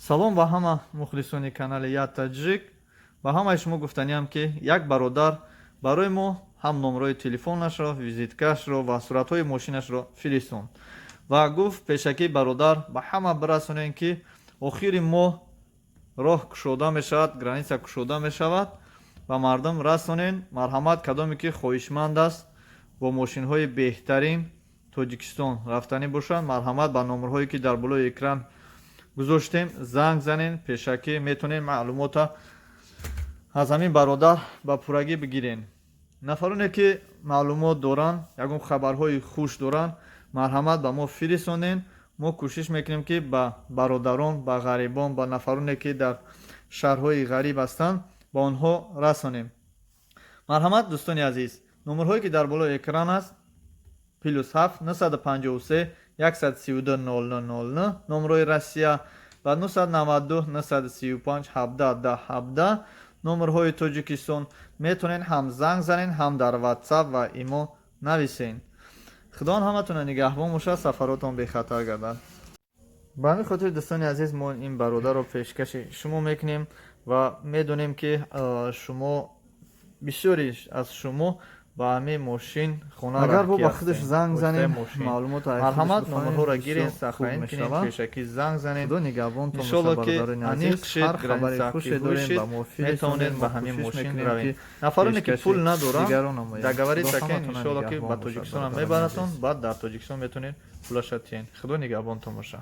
Салом ба ҳама мухлисони канали Я Таджик. Ба ҳамаи шумо гуфтаниам, ки як бародар барои мо ҳам номрои телефонашро, визиткаашро ва суратҳои мошинашро фиристонд ва гуфт: пешакӣ, бародар, ба ҳама бирасонем, ки охири моҳ роҳ кушода мешавад, граница кушода мешавад, ба мардум расонен. Марҳамат, кадоме ки хоҳишманд аст, бо мошинҳои беҳтарин Тоҷикистон рафтанӣ бошанд, марҳамат, ба номерҳое, ки дар болои экран гузоштем, занг занен. Пешакӣ метавонед маълумота аз ҳамин бародар ба пуррагӣ бигирен. Нафароне ки маълумот доранд, ягон хабарҳои хуш доранд, марҳамат, ба мо фирисонен. Мо кӯшиш мекунем, ки ба бародарон, ба ғарибон, ба нафароне ки дар шаҳрҳои ғариб ҳастанд, ба онҳо расонем. Марҳамат, дӯстони азиз, номерҳое ки дар болои экран аст: +7 953 132 00 00 номерҳои Россия ва 992 935 17 10 17 номерҳои Тоҷикистон. Метавонед ҳам занг занед, ҳам дар Ватсап ва Имо нависен. Худованд ҳаматона нигаҳбон бошад, сафаротон бехатар гардад. Ба ҳамин хотир, дӯстони азиз, мо ин бародарро пешкаши шумо мекунем ва медонем, ки шумо, бисёре аз шумо ба ҳамин мошин хона Агар бо ба худаш занг занем, маълумот марҳамат, номерҳоро гирен, сохранить кунед, пешакӣ занг занед. Худо нигаҳбонтон. Иншолло, ки аниқ шид, ҳар хабари хуше дорем, ба мо метавонед ба ҳамин мошин равед. Нафароне ки пул надоранд, договориться кен, иншолло, ки ба Тоҷикистонам мебаратон, баъд дар Тоҷикистон метавонед пулаша тиҳен. Худо нигаҳбонтон боша.